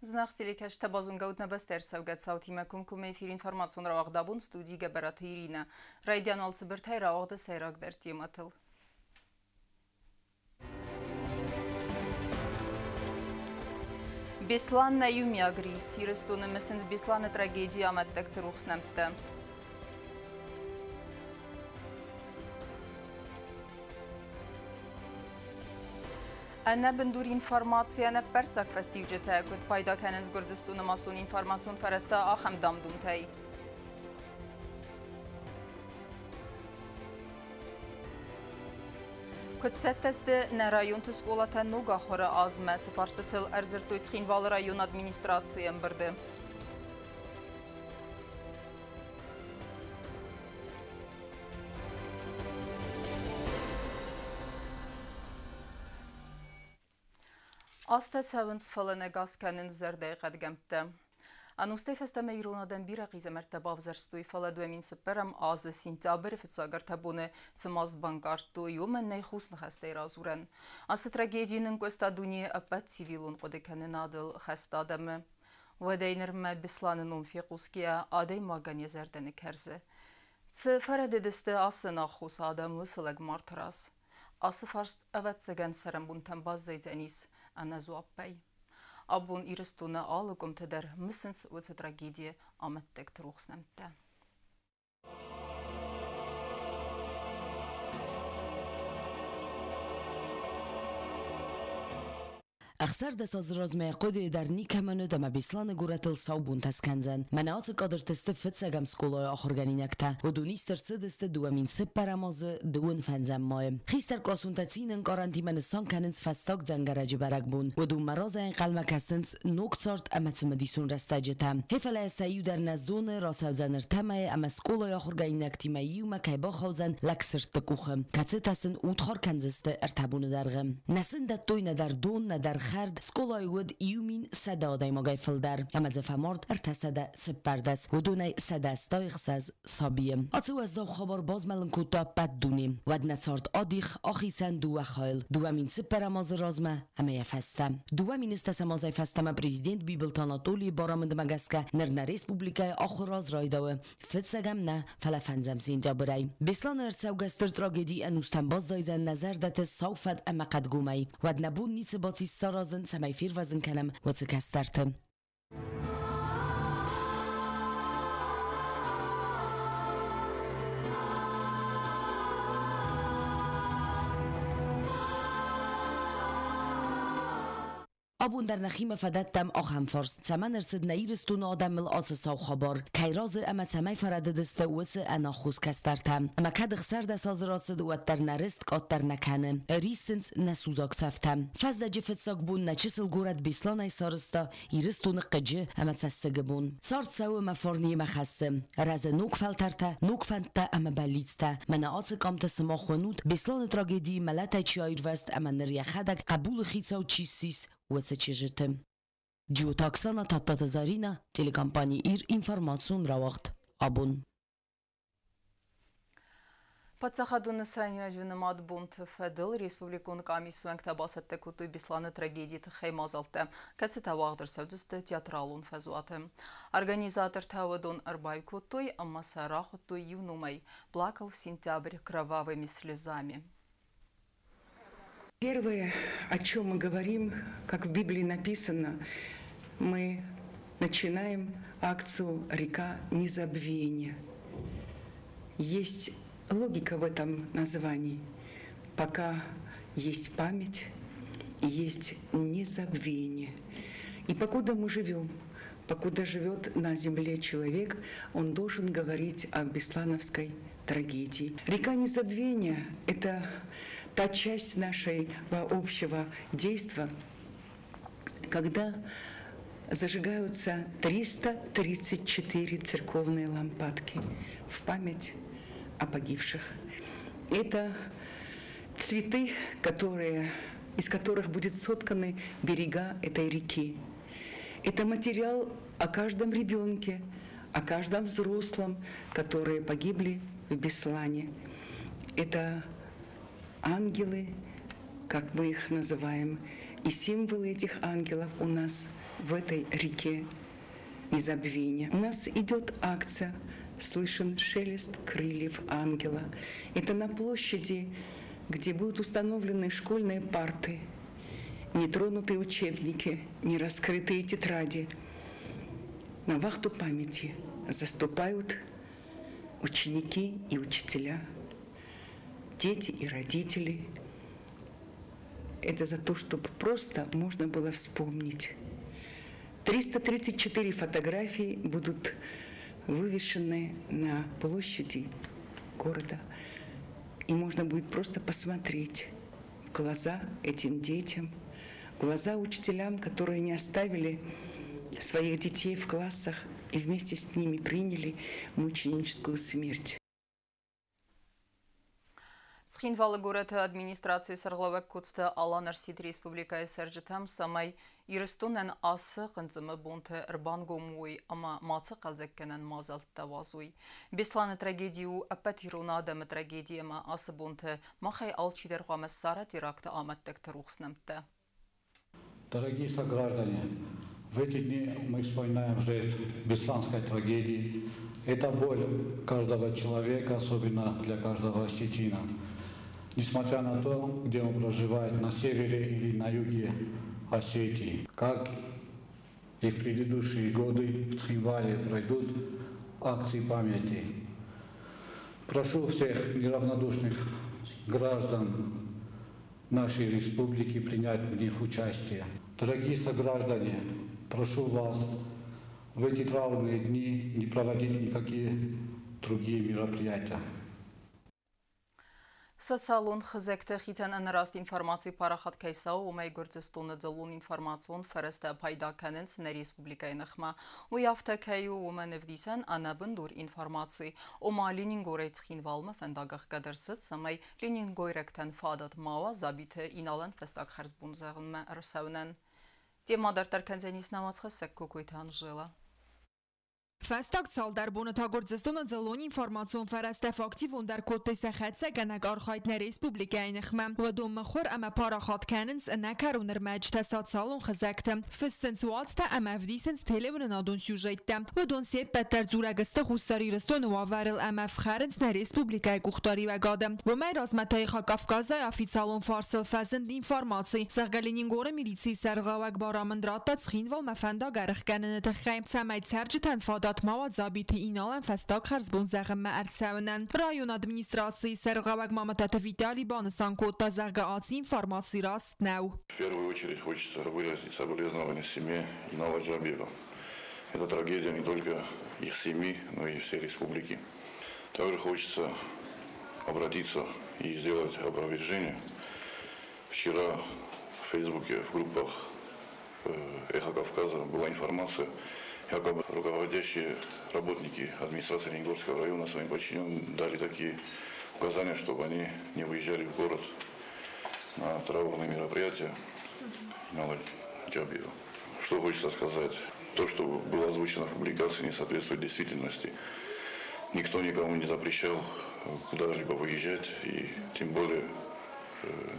Зынаргъ телекӕсджытӕ, базонгӕ нӕ бӕстӕ ӕрцӕугӕ цаутимӕ комкоммӕ эфир информацион рауагъд «Абон», студийы Гӕбӕраты Иринӕ. Райдиан уал цыбыртӕй рауагъды сӕйрагдӕр темӕтыл. Беслан нӕ иумиаг рис. Ирыстоны мысынц Бесланы трагедийы амӕттӕгты рухс нӕмттӕ. Ӕнӕбындур информацийӕн ӕппӕрццаг фӕстиуджытӕ, куыд пайда кӕнынц Гуырдзыстоны массон информацион фӕрӕзтӕ ахӕм дам-думтӕй. Куыд цӕттӕ сты нӕ районты скъолатӕ ног ахуыры азмӕ, цы фарстытыл ӕрдзырдтой Цхинвалы районы администрацийы ӕмбырды. Азтӕ цӕуынц, фӕлӕ нӕ гас кӕнынц зӕрдӕйы хъӕдгӕмттӕ. Ӕнустӕй фӕстӕмӕ ирон адӕм бирӕ хъизӕмӕрттӕ бавзӕрстой, фӕлӕ 2004 азы сентябры фыццаг ӕртӕ боны цы маст банкъардтой, уымӕн нӕй хус ныхӕстӕй радзурӕн. Ацы трагеди нынкъуыста дунейы ӕппӕт цивилон хъуыдыкӕнынадыл хӕст адӕмы. Уӕдӕй нырмӕ Беслӕны ном фехъусгӕйӕ, адӕймагӕн йӕ зӕрдӕ ныккӕрзы. Цы фӕрӕдыдысты ацы ӕнаххос адӕм уыцы лӕгмарты раз? Ацы фарст, ӕвӕццӕгӕн, цӕрӕнбонтӕм баззайдзӕнис ӕнӕдзуаппӕй. Абон Ирыстоны алы къуымты дӕр мысынц уыцы трагедийы амӕттӕгты рухс нӕмттӕ. 16 азы размӕ хъуыды дӕр никӕмӕн уыд, ӕмӕ Беслӕны горӕтыл сау бонтӕ скӕндзӕн. Мӕнӕ ацы кадрты сты фыццӕгӕм скъолайы ахуыргӕнинӕгтӕ. Уыдон ист ӕрцыдысты 2004 азы 25 майы. Хистӕркъласонтӕ цины ӕнкъарӕнтимӕ нысан кӕнынц фӕстаг дзӕнгӕрӕджы бӕрӕгбон. Уыдонмӕ разӕй ӕнхъӕлмӕ кӕсынц ног цард ӕмӕ цымыдисон рӕстӕджытӕ. Гъе фӕлӕ сӕ иу дӕр нӕ зоны, рацӕудзӕн ӕртӕ мӕйы ӕмӕ скъолайы ахуыргӕнинӕгтимӕ иумӕ кӕй бахаудзӕн лӕгсырдты къухы, кӕцытӕ сын удхар кӕндзысты ӕртӕ боны дӕргъы. Нӕ сын дӕттой нӕдӕр дон, нӕдӕр хӕрд, скъолайы уыд 1100 адӕймагӕй фылдӕр, ӕмӕ дзы фӕмард 314, уыдонӕй 186 сабийы. Ацы уӕззау хабар базмӕлын кодта ӕппӕт дуне. Уӕд нӕ цард адих, ахицӕн дыууӕ хайыл, 2004 азы размӕ ӕмӕ йӕ фӕстӕ. 2010 азӕй фӕстӕмӕ президент Бибылты Анатолийы барамындмӕ гӕсгӕ ныр нӕ республикӕйы ахуыр аз райдауы фыццӕгӕм нӕ, фӕлӕ фӕндзӕм сентябрӕй. Беслӕны ӕрцӕугӕ стыр трагеди ӕнустӕм баззайдзӕн нӕ зӕрдӕты сау фӕд ӕмӕ хъӕдгомӕй. Уӕд нӕ бон ницы бацис саразын, цӕмӕй фервӕзын кӕнӕм уыцы кӕстӕрты. Абон дӕр нӕхимӕ фӕдӕттӕм ахӕм фарст, цӕмӕн ӕрцыд нӕ Ирыстоны адӕмыл ацы сау хабар, кӕй разы ӕмӕ цӕмӕй фӕрӕдыдысты уыцы ӕнаххос кӕстӕртӕ? Ӕмӕ кӕд 16 азы рацыд, уӕддӕр нӕ рыст къаддӕр нӕ кӕны. Риссынц нӕ судзаг цӕфтӕ. Фӕззӕджы фыццаг бон нӕ чысыл горӕт Беслӕнӕй сарӕзта Ирыстоны хъыджы ӕмӕ цӕссыгы бон. Цард цӕуы ӕмӕ фарн йемӕ хӕссы. Рӕзы ног фӕлтӕртӕ, ног фӕндтӕ ӕмӕ бӕллицтӕ. Мӕнӕ ацы къамтӕ сымах уынут, Беслӕны трагедийы мӕлӕтӕй чи аирвӕзт ӕмӕ ныр йӕхӕдӕг хъӕбулы хицау чи ссис, уыцы чызджыты. Джиоты Оксана, Тадтаты Заринӕ, телекомпани «Ир», информацион рауагъд. Абон. Паддзахадон нысаниуӕджы нымад бонты фӕдыл республикон къамисы уӕнгтӕ бацӕттӕ кодтой Беслӕны трагедийы тыххӕй мадзӕлттӕ, кӕцытӕ уагъд ӕрцӕудзысты театралон фӕзуаты. Организатортӕ уыдон ӕрбаиу кодтой ӕмӕ сӕ рахуыдтой иу номӕй «Плакал сентябрь кровавыми слезами». Первое, о чем мы говорим, как в Библии написано, мы начинаем акцию «Река незабвения». Есть логика в этом названии. Пока есть память, есть незабвение. И покуда мы живем, покуда живет на земле человек, он должен говорить о Беслановской трагедии. Река незабвения – это та часть нашего общего действа, когда зажигаются 334 церковные лампадки в память о погибших. Это цветы, из которых будут сотканы берега этой реки. Это материал о каждом ребенке, о каждом взрослом, которые погибли в Беслане. Это ангелы, как мы их называем. И символы этих ангелов у нас в этой реке незабвения. У нас идет акция «Слышен шелест крыльев ангела». Это на площади, где будут установлены школьные парты, нетронутые учебники, нераскрытые тетради. На вахту памяти заступают ученики и учителя, дети и родители. Это за то, чтобы просто можно было вспомнить. 334 фотографии будут вывешены на площади города. И можно будет просто посмотреть в глаза этим детям, в глаза учителям, которые не оставили своих детей в классах и вместе с ними приняли мученическую смерть. Цхинвалы горӕты администрацийы сӕргълӕууӕг Коцты Алан ӕрсидт республикӕйы цӕрджытӕм, цӕмӕй Ирыстонӕн ацы хъынцъымы бонты ӕрбангом уой ӕмӕ мацы хъӕлдзӕггӕнӕн мадзӕлттӕ уадзой. Беслӕны трагеди у ӕппӕт ирон адӕмы трагеди ӕмӕ ацы бонты махӕй алчидӕр хъуамӕ ссара теракты амӕттӕгты рухс нӕмттӕ. Дорогие сограждане, в эти дни мы вспоминаем жертв Бесланской трагедии. Это боль каждого человека, особенно для каждого осетина. Несмотря на то, где он проживает, на севере или на юге Осетии. Как и в предыдущие годы в Цхинвале пройдут акции памяти. Прошу всех неравнодушных граждан нашей республики принять в них участие. Дорогие сограждане, прошу вас в эти траурные дни не проводить никакие другие мероприятия. Социалон хызӕгты хицӕн ӕнӕраст информаци парахат кӕй цӕуы, уымӕй Гуырдзыстоны дзыллон информацион фӕрӕзтӕ пайда кӕнынц нӕ республикӕйы ныхмӕ. Уый афтӕ кӕй у, уымӕн ӕвдисӕн ӕнӕбындур информаци. Ома Ленингорӕй Цхинвалмӕ фӕндаг ӕхгӕд ӕрцыд, цӕмӕй ленингойрӕгтӕн фадат ма уа Дзабиты Иналӕн фӕстаг хӕрзбон зӕгъынмӕ ӕрцӕуынӕн. Темӕ дарддӕр кӕндзӕнис нӕ уацхӕссӕг Кокойты Анжела. Фӕстаг цалдӕр боны та Гуырдзыстоны дзыллон информацион фӕрӕзтӕ фӕактивондӕр кодтой сӕ хӕццӕгӕнӕг архайд нӕ республикӕйы ныхмӕ. Уыдон мыхуыр ӕмӕ парахат кӕнынц ӕнӕкӕрон ӕрмӕджытӕ социалон хызӕгты, фыссынц уацтӕ ӕмӕ ӕвдисынц телеуынынадон сюжеттӕ. Уыдон се ппӕт дӕр дзурӕг сты Хуссар Ирыстоны уавӕрыл ӕмӕ фхӕрынц нӕ республикӕйы къухдариуӕгады. Уымӕй размӕ та Эхо Кавказа-йы официалон фарсыл фӕзынд информаци, зӕгъгӕ, Ленингоры милицийы сӕргълӕууӕг барамынд радта Цхинвалмӕ фӕндаг ӕрӕхгӕныны тыххӕй, цӕмӕй цӕрджытӕн фадат ма уа Дзабиты Иналӕн фӕстаг хӕрзбон зӕгъынмӕ ӕрцӕуынӕн. Районы администрацийы сӕргълӕууӕг Мамытаты Виталий банысан кодта, зӕгъгӕ, ацы информаци раст нӕу. В первую очередь хочется выразить соболезнования семье Инала Джабиева. Это трагедия не только их семьи, но и всей республики. Также хочется обратиться и сделать опровержение. Вчера в Фейсбуке, в группах «Эхо Кавказа» была информация, якобы руководящие работники администрации Ленингорского района своим подчиненным дали такие указания, чтобы они не выезжали в город на траурные мероприятия Инала Джабиева. Что хочется сказать? То, что было озвучено в публикации, не соответствует действительности. Никто никому не запрещал куда-либо выезжать, и тем более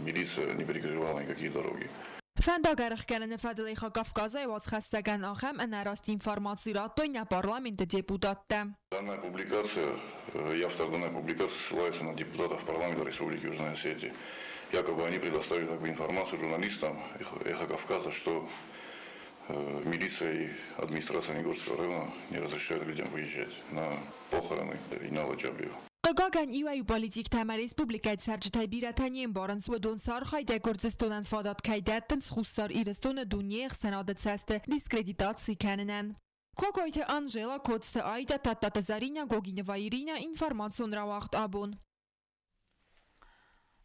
милиция не перекрывала никакие дороги. Фӕндаг ӕрӕхгӕныны фӕдыл Эхо Кавказа-йы уацхӕссӕгӕн ахӕм ӕнӕраст информаци радтой нӕ парламенты депутаттӕ. Данная публикация, и автор данной публикации ссылается на депутатов парламента Республики Южная Осетия. Якобы они предоставили такую информацию журналистам «Эхо Кавказа», что милиция и администрация Ленингорского района не разрешают людям выезжать на похороны Инала Джабиева. Хъыгагӕн, иуӕй-иу политиктӕ ӕмӕ республикӕйы цӕрджытӕй бирӕтӕ не мбарынц, уыдон сӕ архайдӕй Гуырдзыстонӕн фадат кӕй дӕттынц Хуссар Ирыстоны дунейы ӕхсӕнады цӕсты дискредитаци кӕнынӕн. Кокойты Анжела, Коцты Аидӕ, Тадтаты Зӕринӕ, Гогинова Иринӕ, информацион рауагъд Абон.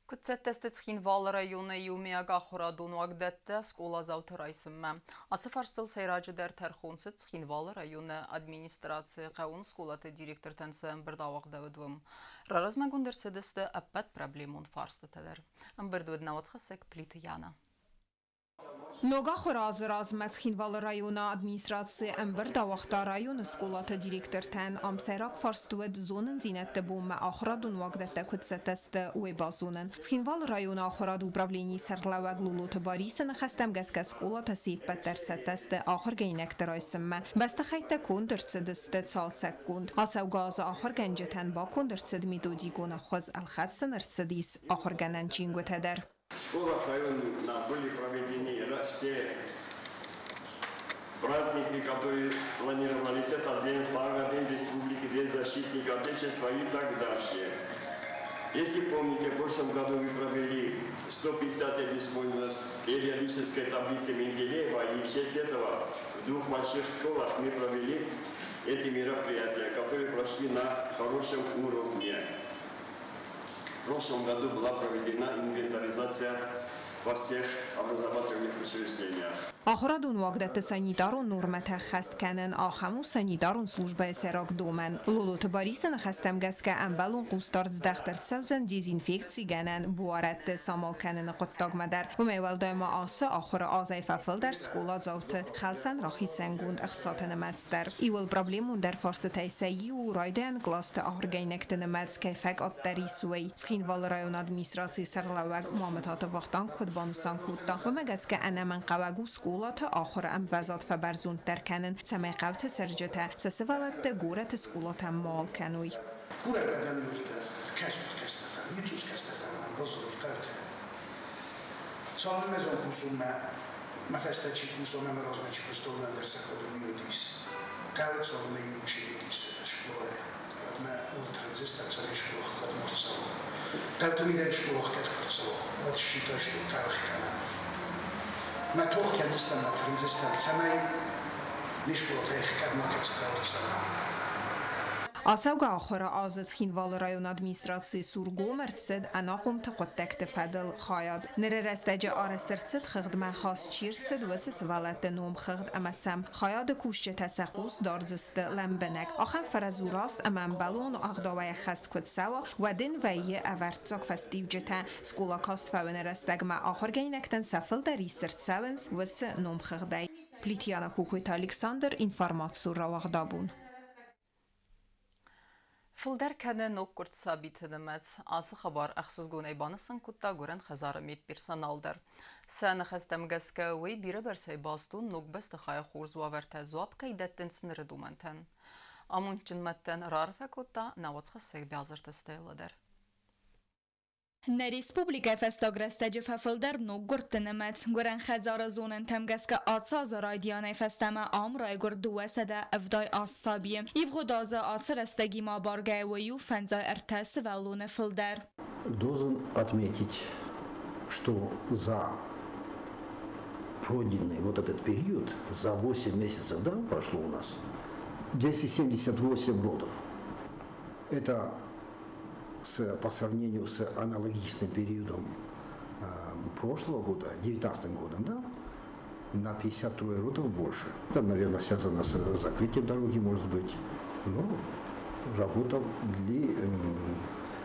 Куыд цӕттӕ сты Цхинвалы районы иумиаг ахуырадон уагдӕттӕ скъоладзауты райсынмӕ? Ацы фарстыл сӕйраджыдӕр тӕрхон цыд Цхинвалы районы администрацийы хъӕууон скъолаты директортӕн цы ӕмбырд ауагъдӕуыд, уым. Раразмӕгонд ӕрцыдысты ӕппӕт проблемон фарстытӕ дӕр. Ӕмбырд уыд нӕ уацхӕссӕг Плиты Яна. Ног ахуыры азы размӕ Цхинвалы районы администраци ӕмбырд ауагъта районы скъолаты директортӕн. Ам сӕйраг фарст уыд зонындзинӕдты бонмӕ ахуырадон уагдӕттӕ куыд цӕттӕ сты, уый базонын. Цхинвалы районы ахуырады управленийы сӕргълӕууӕг Лолоты Барисы ныхӕстӕм гӕсгӕ скъолатӕ се ппӕт дӕр цӕттӕ сты ахуыргӕнинӕгты райсынмӕ. Бӕстыхӕйттӕ конд ӕрцыдысты цалцӕггонд. Ацӕугӕ азы ахуыргӕнджытӕн баконд ӕрцыд методикон ӕххуыс, ӕлхӕд сын ӕрцыдис ахуыргӕнӕн чингуытӕ дӕр. В школах района были проведены все праздники, которые планировались. Это День флага, День республики, День защитника Отечества и так дальше. Если помните, в прошлом году мы провели 150 лет исполнилось периодической таблицы Менделеева, и в честь этого в двух больших школах мы провели эти мероприятия, которые прошли на хорошем уровне. В прошлом году была проведена инвентаризация во всех образовательных учреждениях. Ахуырадон уагдӕтты санитарон нормӕтӕ ӕххӕст кӕнын ахӕм у санитарон службӕйы сӕйраг домӕн. Лолоты Барисы ныхӕстӕм гӕсгӕ ӕмбӕлон хъусдард здӕхт ӕрцӕудзӕн дезинфекцигӕнӕн буарадты самал кӕныны хъуыддагмӕ дӕр. Уымӕй уӕлдай ма ацы ахуыры азӕй фӕфылдӕр скъоладзауты хӕлцӕн рахицӕнгонд ӕхцаты нымӕц дӕр. Иууыл проблемондӕр фарстытӕй сӕ иу у райдайӕн къласты ахуыргӕнинӕгты нымӕц кӕй фӕкъаддӕр ис, уый. Цхинвалы районы администрацийы сӕргълӕууӕг Мамытаты Вахтанг куыд банысан кодта, уымӕ гӕсгӕ ӕнӕмӕнгхъӕуӕг у скъолаты ахуыры ӕмвӕзад фӕбӕрзонддӕр кӕнын, цӕмӕй хъӕуты цӕрджытӕ сӕ сывӕллӕтты горӕты скъолатӕм ма алкӕной. Курӕг адӕм нуртӕ кӕсут кӕстӕртӕн, ницъус кӕстӕртӕн баззадой хъӕуты. Цалынмӕ зон кусунмӕ, мӕ фӕстӕ чи кусон ӕмӕ размӕ чи куыста, уымӕн дӕр сӕ хъуыды уый уыдис. Хъӕуы цалынмӕ иу чиныг ис скъолайы, уӕдмӕ ууыл транзистор цӕмӕй скъола хгӕд ма рцӕуа. Хъӕуты мидӕг скъола хгӕд куы рцӕуа, уӕд ссита сты хъӕуы хгӕнӕн. Мӕ тох кӕндзыстӕм, мӕ тырндзыстӕм, цӕмӕй не скъолатӕй хгӕд макӕцы хъӕуы рцӕуа. Ацӕугӕ ахуыры азы Цхинвалы районы администрацийы цур гом ӕрцыд ӕнахъомты хъуыддӕгты фӕдыл хайад. Ныры рӕстӕджы арӕзт ӕрцыд хыгъдмӕ хаст чи рцыд, уыцы сывӕллӕтты номхыгъд ӕмӕ сӕм хайады кусджытӕ сӕ хъус дардзысты лӕмбынӕг. Ахӕм фӕрӕз у раст ӕмӕ ӕмбӕлон ӕгъдауӕй ӕххӕст куы цӕуа, уӕд ын вӕййы ӕвӕрццаг фӕстиуджытӕ. Скъола каст фӕуыны рӕстӕгмӕ ахуыргӕнинӕгтӕн сӕ фылдӕр ист ӕрцӕуынц уыцы номхыгъдӕй. Плитьяна Кокойты Александр, информацион рауагъдабон. Фылдӕр кӕны ноггуырд сабиты нымӕц. Ацы хабар ӕхсызгонӕй банысан кодта гуырӕн хӕдзары медперсонал дӕр. Сӕ ныхӕстӕм гӕсгӕ уый бирӕбӕрцӕй баст у ног бӕстыхайы хорз уавӕртӕ дзуапп кӕй дӕттынц ныры домӕнтӕн. Амондджын мӕдтӕн раарфӕ кодта науӕдзхӕссӕг Биазырты Стелла дӕр. Нӕ республикӕйы фӕстаг рӕстӕджы фӕфылдӕр ноггуырдты нымӕц. Гуырӕн хӕдзары зонӕнтӕм гӕсгӕ ацы азы райдианӕй фӕстӕмӕ ам райгуырд 278 сабийы. Ивгъуыд азы ацы рӕстӕгимӕ абаргӕйӕ уый у 53 сывӕллоны фылдӕр. Должен отметить, что за пройденный вот этот период, за 8 месяцев, да, прошло у нас, 278 родов. Это по сравнению с аналогичным периодом прошлого года, 2019 годом, да, на 53 родов больше. Это, наверное, связано с закрытием дороги, может быть, но работа для,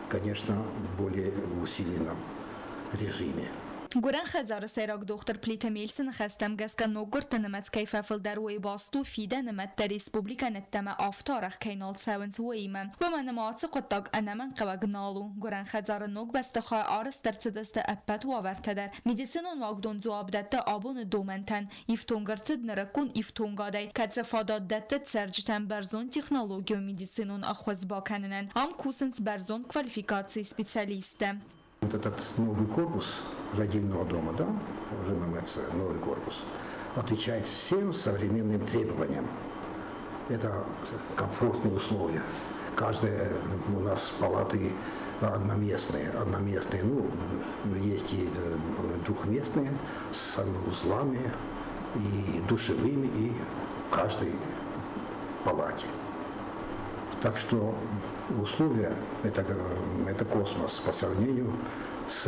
конечно, в более усиленном режиме. Гуырӕн хӕдзары сӕйраг дохтыр Плиты Мельсы ныхӕстӕм гӕсгӕ ноггуырдты нымӕц кӕй фӕфылдӕр, уый баст у фидӕны мӕдтӕ республикӕ ӕддӕмӕ афтӕ арӕх кӕй нал цӕуынц, уыимӕ. Уымӕн ӕмӕ ацы хъуыддаг ӕнӕмӕнгхъӕуӕг нал у. Гуырӕн хӕдзары ног бӕстыхайы арӕзт ӕрцыдысты ӕппӕт уавӕртӕ дӕр. Медицинон уагдон дзуапп дӕтты абоны домӕнтӕн. Ифтонг ӕрцыд нырыккон ифтонгадӕй, кӕцы фадат дӕтты цӕрджытӕн бӕрзонд технологион медицинон ӕххуыс бакӕнынӕн. Ам кусынц бӕрзонд квалификацийы специалисттӕ. Вот этот новый корпус родильного дома, да, ЖММЦ, новый корпус, отвечает всем современным требованиям. Это комфортные условия. Каждая у нас палаты одноместные, одноместные, ну, есть и двухместные с санузлами, и душевыми, и в каждой палате. Так что условия это космос по сравнению с,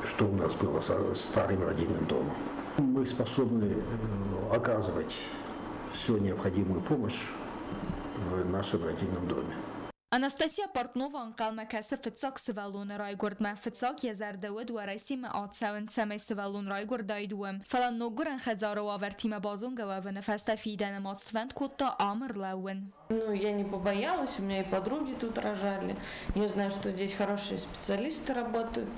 что у нас было со старым родильным домом. Мы способны оказывать всю необходимую помощь в нашем родильном доме. Анастасия Портнова ӕнхъӕлмӕ кӕсы фыццаг сывӕллоны райгуырдмӕ. Фыццаг йӕ зӕрдӕ уыд Уӕрӕсемӕ ацӕуын, цӕмӕй сывӕллон райгуырдаид уым. Фӕлӕ ноггуырӕн хӕдзары уавӕртимӕ базонгӕ уӕвыны фӕстӕ фидӕны мад сфӕнд кодта ам ӕрлӕууын. Ну, я не побоялась, у меня и подруги тут рожали. Я знаю, что здесь хорошие специалисты работают,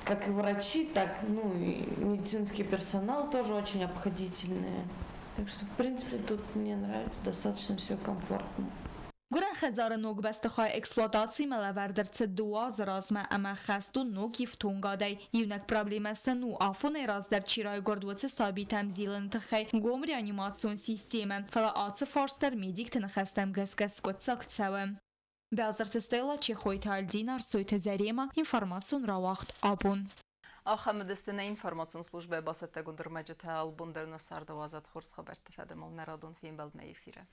как и врачи, так, ну, и медицинский персонал тоже очень обходительные. Так что, в принципе, тут мне нравится, достаточно все комфортно. Гуырӕн хӕдзары ног бӕстыхай эксплуатацимӕ лӕвӕрд ӕрцыд 2 азы размӕ ӕмӕ хӕст у ног ифтонгадӕй. Иунӕг проблемӕ сын у, афонӕй раздӕр чи райгуырд, уыцы сабитӕм зилыны тыххӕй гом реанимацион системӕ. Фӕлӕ ацы фарст дӕр медикты ныхӕстӕм гӕсгӕ скъуыддзаг цӕуы. Бӕзырты Стелла, Чехойты Альдина, Арсойты Зарема, информацион рауагъд «Абон». Ахӕм уыдысты нӕ информацион службӕйы бацӕттӕгонд ӕрмӕджытӕ. Алыбон дӕр нӕ царды уадзӕд хорз хабӕртты фӕдыл. Нӕ радон фембӕлдмӕ эфиры.